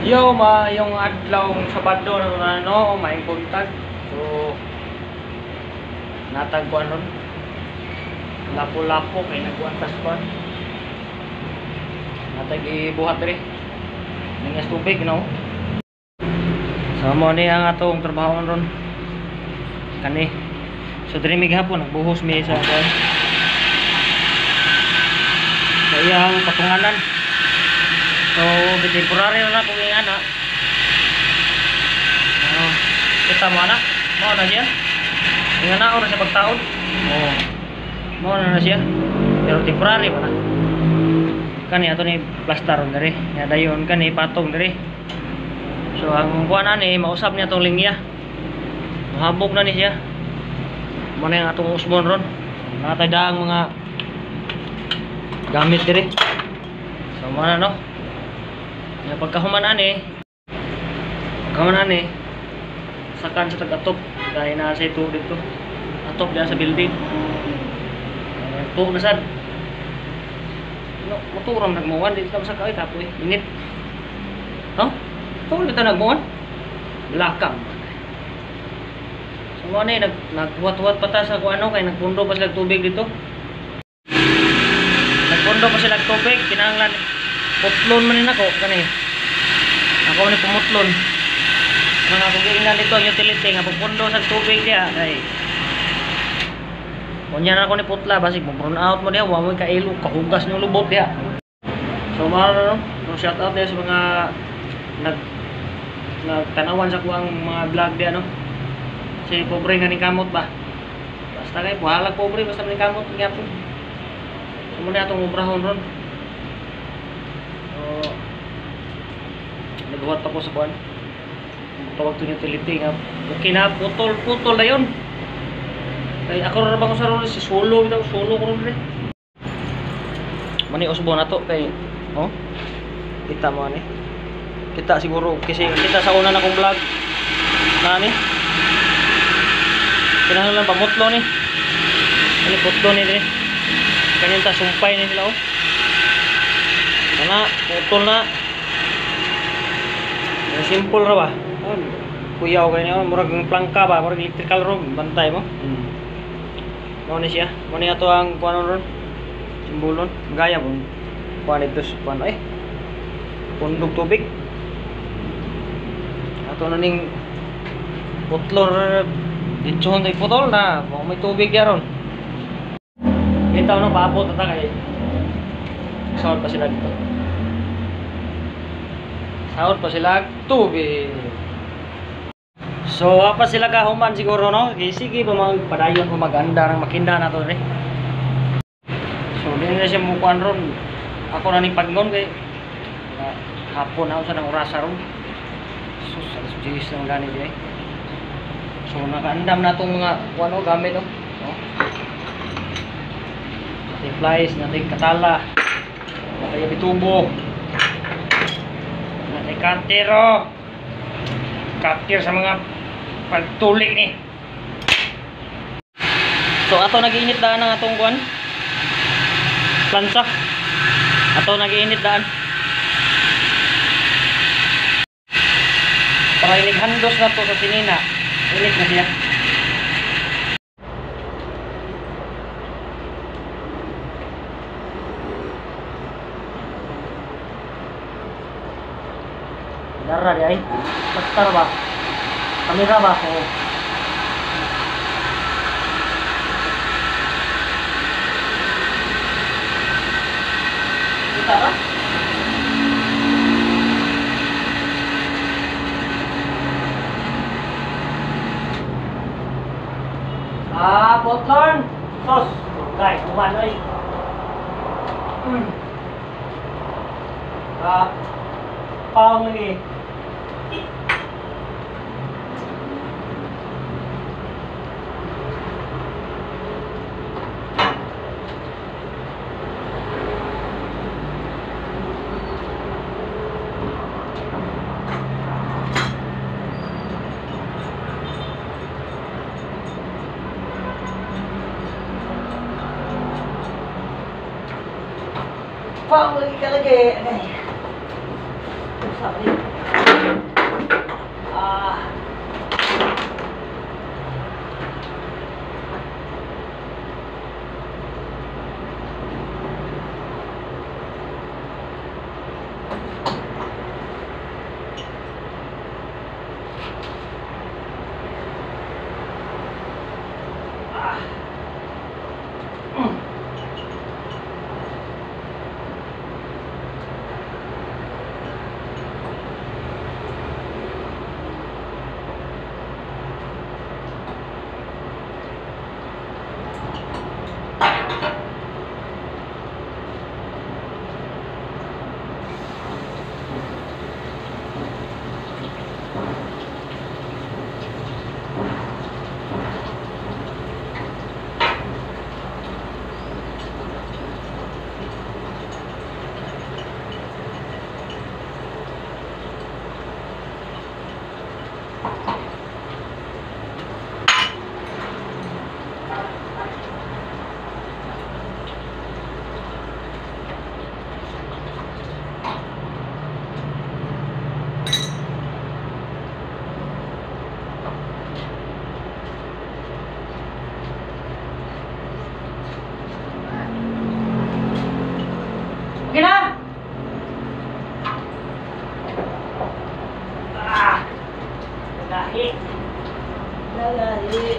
Yo, maayong adlaw Sabado na no, maayong buntag. So natagpuan ron. Lapo-lapo kay nagkuan tas kuan. Natag ibuhat diri. Ningas tubig no. So mo ni ang atong trabaho ron. Kani. So diri mi gihapon nagbuhos mi sa kuan. Sa iyang patunganan. So temporary na kung ingana. Kita mo na. Mao na siya. Ingana ora sa pagtaon. Oh. Mao na siya. Pero temporary pa na. Kani ato ni plaster ron diri. Nya dayon kani patong diri. So ang kuan ani mausab niya tong linya. Mahabog na ni siya. Mo na ang atong usbon ron. Natay daang mga gamit diri. So mo na no. Ya pagkahuman ani sakan sa tag-atop dahil na sa ito dito. Atop diha sa building. Tuog na sad. No, motorang nagmuwan dito sa kay kapoy. Init. No? Tuog dito nagmuwan. Blakang. So mo ni naghuwat-huwat pa ta sa kung ano kay nagpundo pa sila tubig dito. Nagpundo pa sila tubig kinahanglan putlon man ni nako kani. Ako ni pumutlon. Mga akong giingnan dito ang utility nga pagpundo sa tubig diha kay unya na ako ni putla basig mo burn out mo diha wa mo kailo kahugas ng lubot diha. So mao no, no shout out diha sa mga nagtanawan sa kuang mga vlog diha no. Si pobre nga ning kamot ba. Basta kay buhalag pobre basta ning kamot gyapon. So mo na atong obrahon ron. So naghuwat ako sa kuan. Tawag to utility nga okay na putol-putol na yun. Kay ako ra bang sa ron si solo bitaw solo ko ron diri. Mani usbo na to kay oh. Kita mo ani. Kita siguro kasi kita sa una na kong vlog. Nani. Kinahanglan pamutlo ni. Ani putlo ni diri. Kanin ta sumpay ni sila oh. Ana putol na. Simple ra ba? Kuyaw kay niyo murag plangka ba, murag electrical room bantay mo. Mao ni siya. Mao ni ato ang kuan ron. Simbolon, gaya mo. Kuan dito sa kuan eh. Pundog tubig. Ato na ning putlo ditson tay putol na, mao may tubig ya ron. Bitaw no paabot ta kay sahod pa sila dito. Sahod pa sila tubig. So apa sila kahuman siguro no? Sige pa magpadayon pa maganda ng makina na to eh. So di na siya mukuan ron. Ako na ning pagnon kay hapon na sa nang orasa ron. Sus, alas 10 lang gani di eh. So nakaandam na tong mga kuan gamit no. Oh. Nating flies, nating katala, nating bitubo, nating katero. Katir sa mga pagtulik ni. So ato nagiinit daan ang atong kuan. Plansa. Ato nagiinit daan. Para inighandos na to sa sinina. Init na siya. Dara di ay. Plaster ba? Kamera ba? Oo. Kita ba? Ah, potlon. Sos. Guys, kuman oy. Ah, paong lagi. Paong lagi ka lagi. Ay. Sa ni. Ah. Okay na! Ah! Lalahi! Lalahi!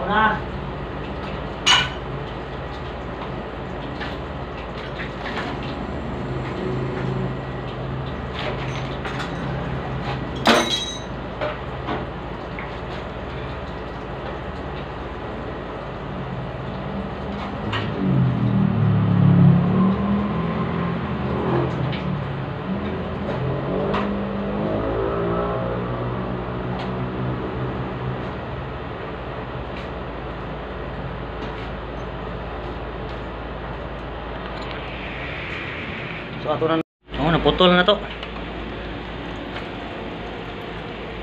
Na. So ato na, oh, naputol na to.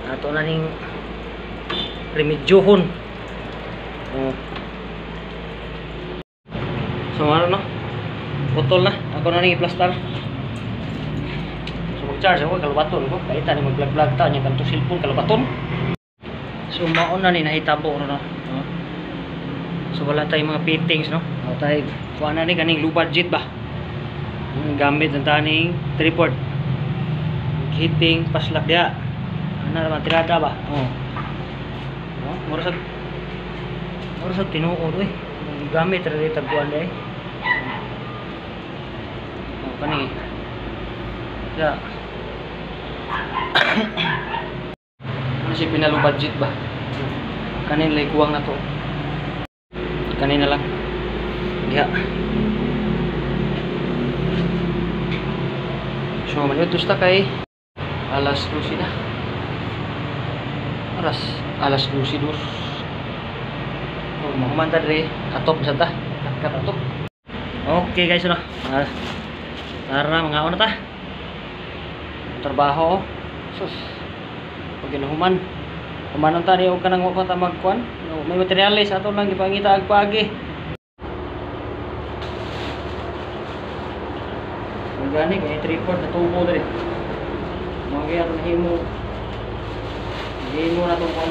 Ato na ning remedyohon. Oh. So ano no? Putol na. Ako na ning i-plastar. So mag-charge ako kalubaton ko. Kaita ni mag-vlog-vlog ta nya kanto cellphone kalubaton. So maon na ni nahitabo no. Oh. So wala tayong mga fittings no. Wala tay kuha na ni kaning low budget ba. Gamit ang taning tripod. Hitting paslak dia. Ano naman tirada ba? Oh. Oh, mura sa tinuod oy. Gamit ra dito tagkuan dai. Oh, kani. Ya. Ano siya pinalo budget ba? Kanin lay kuwang na to. Kanin na lang. Diha. So maniudto ta kay alas 12 na. Alas 12 dos. Oh, mahuman ta diri, atop sa ta. Katkat atop. Okay guys no. Tara mangaon na ta. Trabaho. Sus. Pag ginahuman. Humanon ta ni og kanang wa pa ta magkuan. May materyales ato lang gipangita ag paagi. Gani kay tripod na tubo diri. Mao gyud ato nahimo. Nahimo na tong kuan.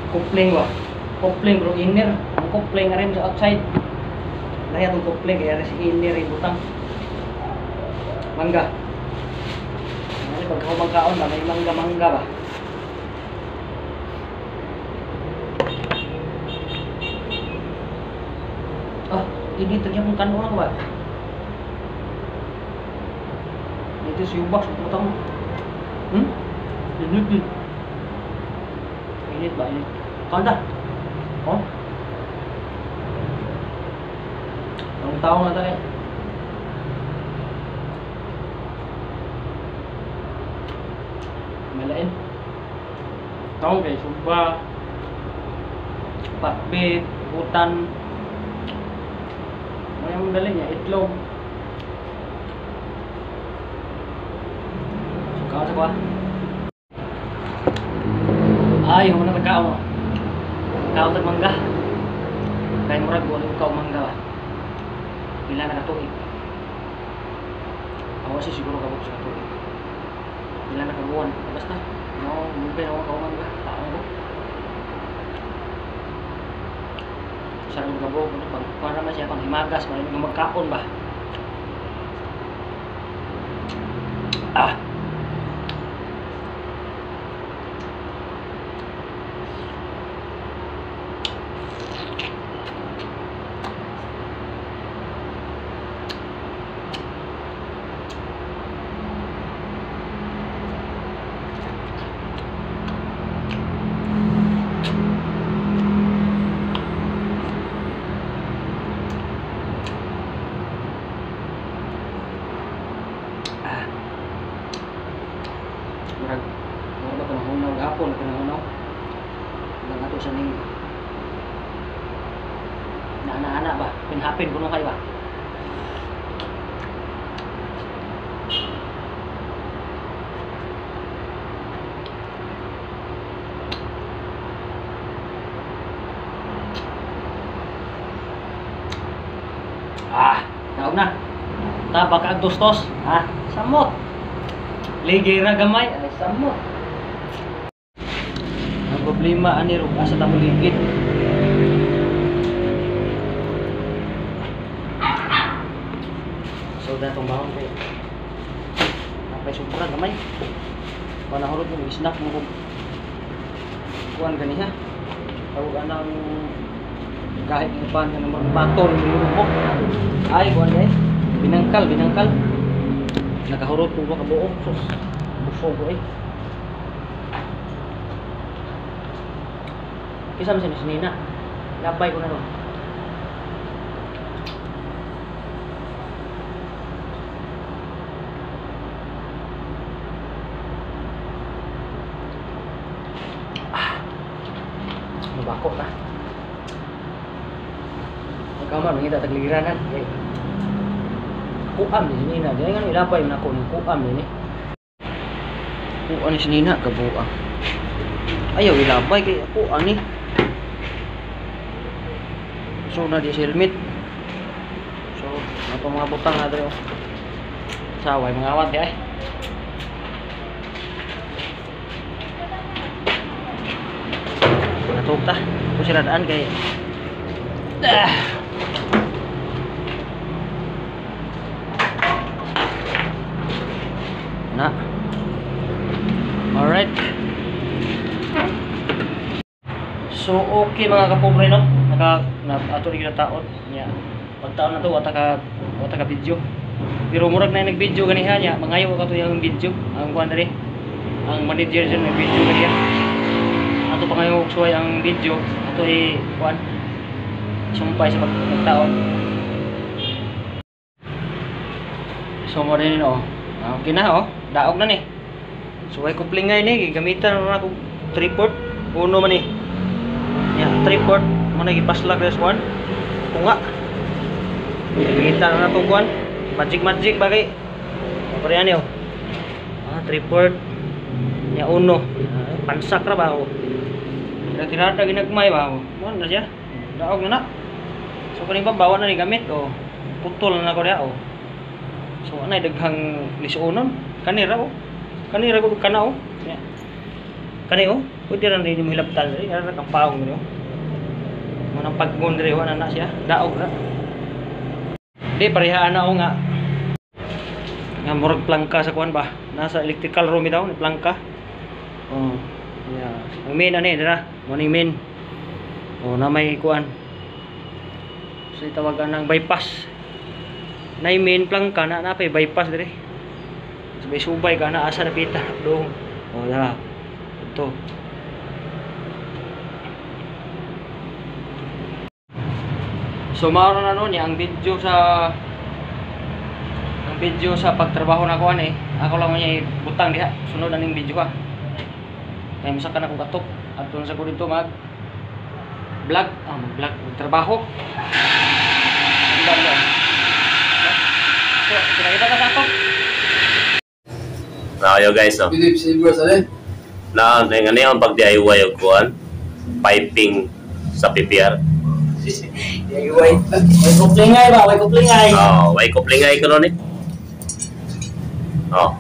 Coupling ba? Coupling bro inner, ang coupling rin sa outside. Lahi atong coupling kay si inner ibutang. Mangga. Ano pagkaubang kaon ba, may mangga-mangga ba. Ah, ini ternyata mong kanon ako ba? Dito si Ubak, sa mo. Init din. Init ba? Init. Kanda! Oh? Ang tao na tayo. Malain. Tao kay suba, pakbit, utan. Ano yung dali niya? Itlog. So, kaon sa kuha. Ay, yung mga nagkaon. Kaon tag mangga. Kaya murag, wala yung kaon mangga ba? Pila na katuig. Ako kasi siguro kabog sa katuig. Pila na kabuwan. Basta, no, mungkin ako kaon mangga. Taong ko. Sarang kabog, ano, pag, para man siya, pang himagas, maraming magkaon ba? Ah! Murag murag ba kanang hunaw gapon kanang hunaw lang ato sa ning naana-ana ba pinhapin kuno kay ba. Ah, taog na. Tabak ang tustos, ha? Samot. Ligay ra gamay, ay samot. Ang problema ani ro asa ta moligid. So datong bahon kay napay sobra gamay. Panahurot mo snack mo kog kuan ganiha. Tawag anang kahit ni pan nga number baton mo. Ay kuan kay binangkal binangkal. Nakahurot ko ka buok sus. Busog ko eh. Kisa man si Nina. Labay ko na ron. Ah. Mabako na. Ikaw man, mangita tagligiranan. Okay. Kuam ni si Nina. Diyan nga ilabay na ako ng kuam ni. Kuam ni si Nina, kabuang. Ayaw ilabay kay ako ani. So na di helmet. So ato mga butang na diri oh. Saway mga awat di ay. Natug ta. Ko sila daan kay Na. Alright. So okay mga kapobre no, naka na ato ni ginataon nya. Pagtaon na to wata ka video. Pero murag na nag-video ganiha nya, mangayo ka to yung video. Ang kuan diri. Ang manager dyan nag-video ganiha. Ato pa ngayon suway ang video, ato i kuan sumpay sa pagtaon. So mo rin oh. Okay na oh, daog na ni. So ay kupling ngay ni gamitan na ako 3/4, uno man ni. Ya, 3/4 mo na gipaslag this one. Tunga. Gamitan na to kuan. Magic bagay. Pare ani oh. Ah, 3/4. Ya uno. Pansak ra ba oh. Tira-tirada ginagmay ba oh. Mo na siya. Daog na na. So kani ba bawa na ni gamit oh. Putol na nako diha oh. So anay daghang lisuonon kanira oh. Kanira ko kana oh. Ya. Kani oh, pwede ra ni mo hilabtan diri, ara kang paong diri oh. Mo nang paggon diri wa na siya, daog ra. Di pareha ana oh nga. Nga murag plangka sa kuan ba. Nasa electrical room itaw ni plangka. Oh, yeah. Ang main ani dira, mo ning main. Oh, na may kuan. So itawagan ng bypass. Na main plangka na napay bypass dire. Subay-subay ka na asa napita dong. Oh, dara. Ito. So mao na no niya ang video sa pagtrabaho na ko ani. Ako lang niya ibutang diha. Sunod aning video ka. Kay masaka na ko katok adto sa ko dito mag vlog, mag-vlog, magtrabaho. So, kita ka sa ato. Na kayo guys, no. Philip Silver sa rin. Na ngani ang pag DIY og kuan, piping sa PPR. DIY. Way kuplingay ba? Way kuplingay. Oh, way kuplingay ko ni. Oh.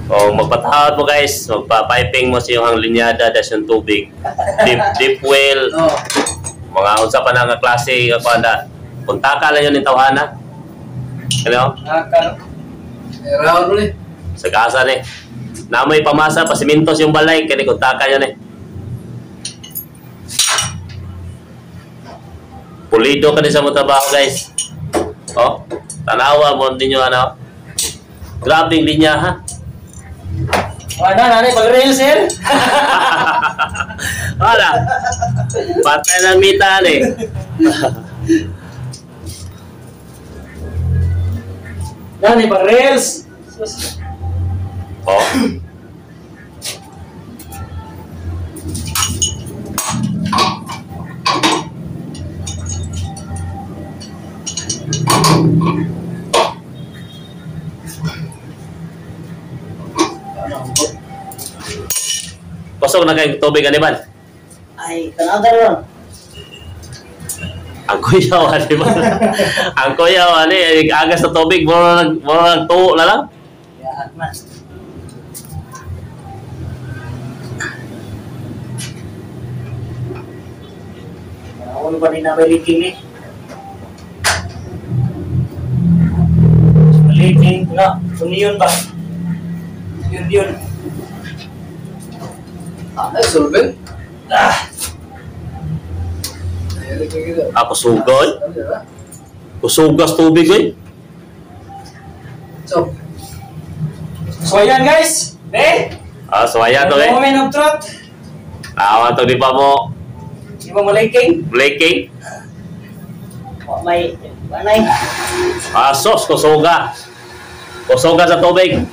Oh, magpatahad mo guys, magpa-piping mo sa iyong linyada das yung tubig. Deep well. Oh. Mga unsa pa na nga klase nga kuan na. Puntaka lang yun yung tawhana. Ano? Round mo ni. Sa gasa ni. Namoy pamasa pasimintos yung balay kani kuntaka yun eh. Pulido ka din sa mo trabaho guys. Oh, tanawa mo ninyo ano. Grabe yung linya ha. Wala na, pag-rail sir. Wala. Patay ng mita ni. Nani pag-rails. Oh. Kusog na kay tubig ani ban. Ay, tanaw ka ron. Ang kuya ani ba? Ang kuya ani agas sa tubig mo nag tuo na lang. Yaak na. Ano ba rin na may leaking eh? Leaking na. Yun ba? Yun yun. Ah, solvent. Ah! Ay, kita. Ako sugod. Ano ba? Kusugas tubig eh. So, So ayan guys! Be! Ah, so ayan to eh. Moment of truth! Awa to di pa mo Di ba mo leaking? leaking? O, may banay. Ah, sos kusuga. Kusuga sa tubig.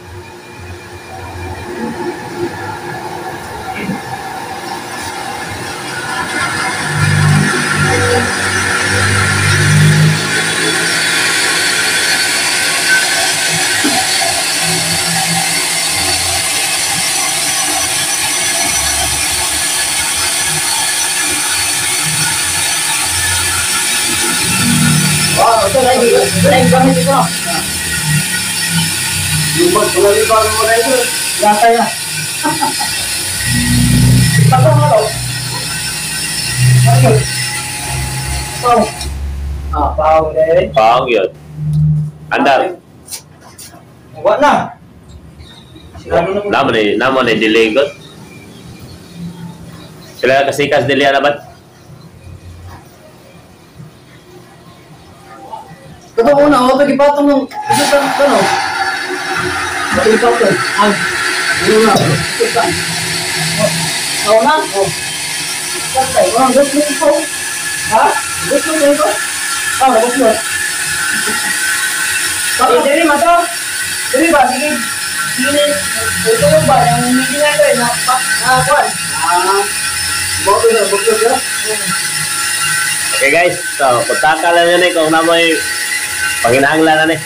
Wow, ito na ito na yung gamit ito. yung pag mo na ito. Gata na. Pasok mo to. Ayun. Pau. Ah, pau deh. Pang yun. Andar. Wala na. Siguro na. Namo ni delay god. Sila kasikas dili ana ba? Kapag una, ako pagipatong ng isa sa ano? Pagipatong. Ang Ano na? Isa. tao na. Oh. Patay. Ah, gusto mo ito. Ha? Gusto mo ito? Ah, gusto mo. Eh, dili man to. Dili ba? Sige. Sige. Ito yung ba? Yung hindi na ito eh. Na, na, kuwan. Ah, bakit na? Bakit na? Okay guys, so kuntaka lang yun eh kung namoy panginahanglan na ni.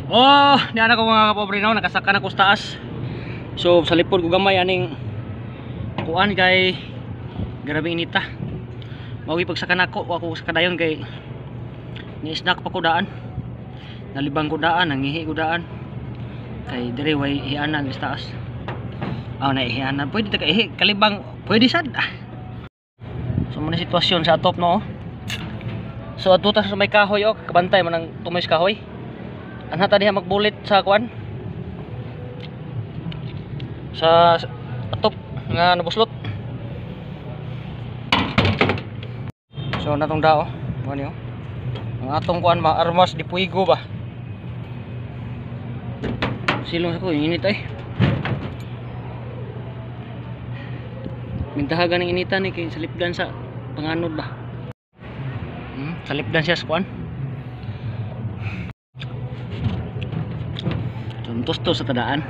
Oh, di ana ko mga kapobre no, nakasaka na ko sa taas. So sa lipod ko gamay aning kuan kay grabe inita. Mao pagsaka nako, wa ko sa kadayon kay ni snack pa ko daan. Nalibang ko daan, nangihi ko daan. Kay dire way ihianan sa taas. Ah, na ihianan. Pwede ta ka ihi, kalibang pwede sad. Ah. So mo na sitwasyon sa atop no. So adto ta sa may kahoy oh, kabantay man ang tumoy sa kahoy. Anha ta diha magbulit sa kuan. Sa atop nga nabuslot. So natong dao, mo niyo. Ang atong kuan ma armas di puigo ba. Silong sa ko init ay. Mintahagan ng initan ni kay salipdan sa panganod ba. Salipdan siya sa kuan. Tuntos to sa tadaan.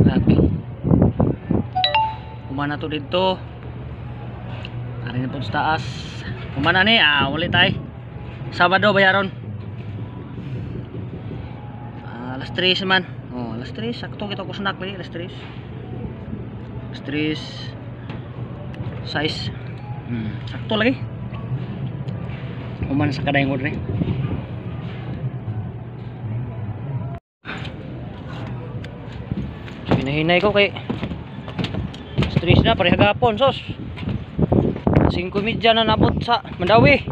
Grabe. Kumana to dito. Ari na po sa taas. Kumana ni, uli tayo. Sabado bayaron. Alas 3 man. Oh, alas 3 sakto kita ko snack lagi alas 3. Alas 3 size. Sakto lagi. Human sa kadayong order. So, hinahinay ko kay alas 3 na pareha gapon sos. 5:30 na nabot sa Mandaue.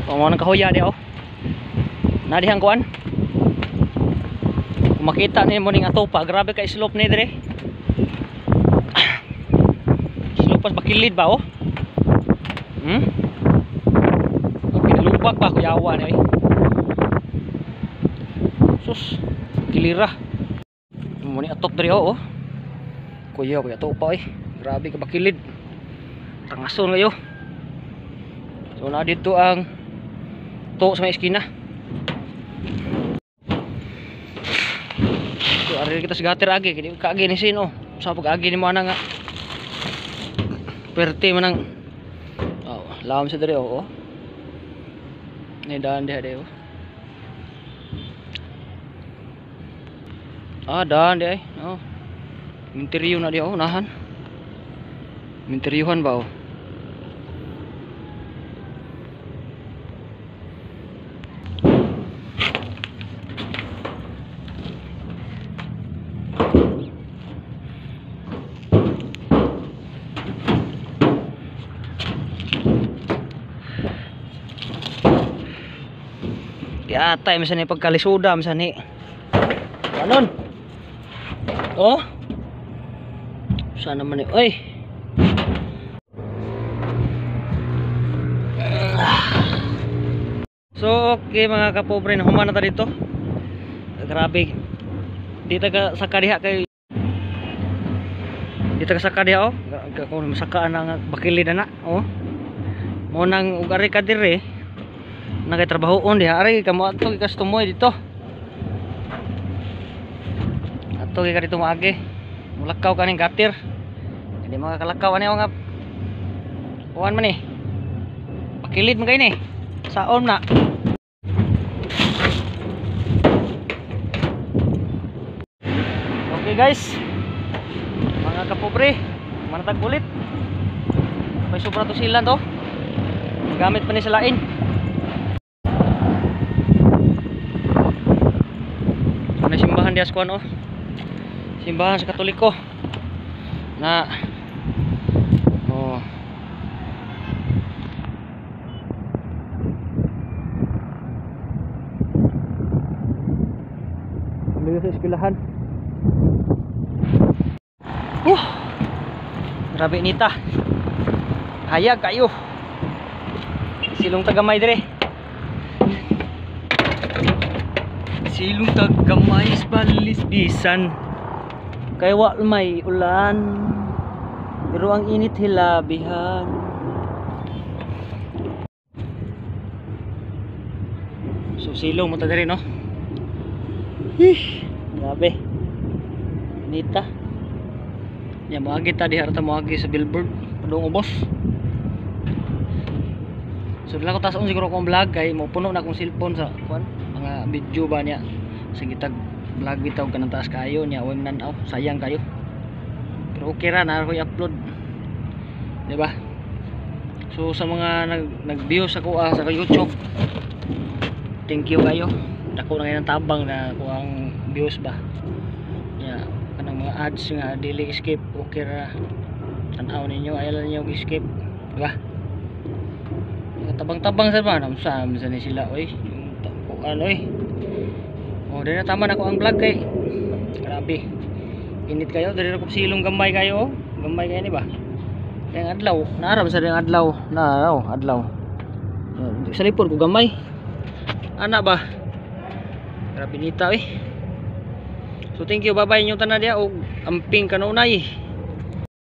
Pamaw ng kahoya di oh. Nadihang kuan. Kung makita ni mo ning atopa, grabe ka slope ni dire. Slope pas bakilid ba oh. Pinalubag pa kuyawa ni oy. Sus, kilira. Mo ni atop dire oh. Kuya, kuya atopa oy. Grabe ka bakilid. Tangason kayo. So na dito ang to sa may eskina. So ari kita sa gutter agi, kini kaagi ni sino. Sa pag-agi ni mo ana nga. Perte man ang oh, lawom sa dire oh. Ni daan diha dire oh. Ah, daan diha ay. Oh. Minteryo na diha oh, unahan. Minteryuhan ba oh. Atay misan ni pagkalisuda misan ni. Anon. Oh. Sana man ni oy. So okay mga kapobre, nahuman na ta dito. Grabe. Dito ka saka diha kay dito ka saka diha oh. Kung masaka na nga bakilid na oh. Mo nang ug ari ka dire. Nagay trabahoon diha ari kamo adto gikastumoy dito. Adto ka dito maagi. Mulakaw kaning gatir. Hindi makakalakaw ani nga kuan man ni. Pakilid man kay ni. Saon na. Okay guys. Mga kapobre, manatag ulit. May sobra to sila to. Gamit pa ni sa lain. May simbahan diha sa kuan oh. Simbahan sa Katoliko. Na oh. Dito sa eskwelahan. Grabe nita. Hayag kayo. Silong tagamay dire. Silong tagamay balisbisan. Kay wa may ulan. Pero ang init hilabihan. So silong mo ta dire no. Hih, grabe. Nita. Ya moagi ta diha ra ta moagi sa billboard padung ubos. So dila ko taas-on siguro akong vlog kay mo puno na akong cellphone sa kuan mga video ba niya. Sige tag vlog bitaw kanang taas kayo niya way man aw sayang kayo. Pero okay ra na ako i-upload. Di ba? So sa mga nag-view sa kuha sa YouTube, thank you kayo. Dako na kayo ng tabang na kuha ang views ba. Ya, kanang mga ads nga dili skip, okay ra. Tan-aw ninyo, ayaw lang ninyo skip, di ba? Tabang-tabang sa ba sa sa ni sila oy. Yung ano oy. Oh, dili na tama na ko ang vlog kay grabe. Init kayo, dili na ko silong, gamay kayo, oh. Gamay kayo ni ba? Kaya ang adlaw, naaram sa rin adlaw, naaraw, adlaw. Sa lipod ko gamay. Ana ba? Grabe nita eh. So thank you, bye-bye inyong tanan diya og amping kanunay.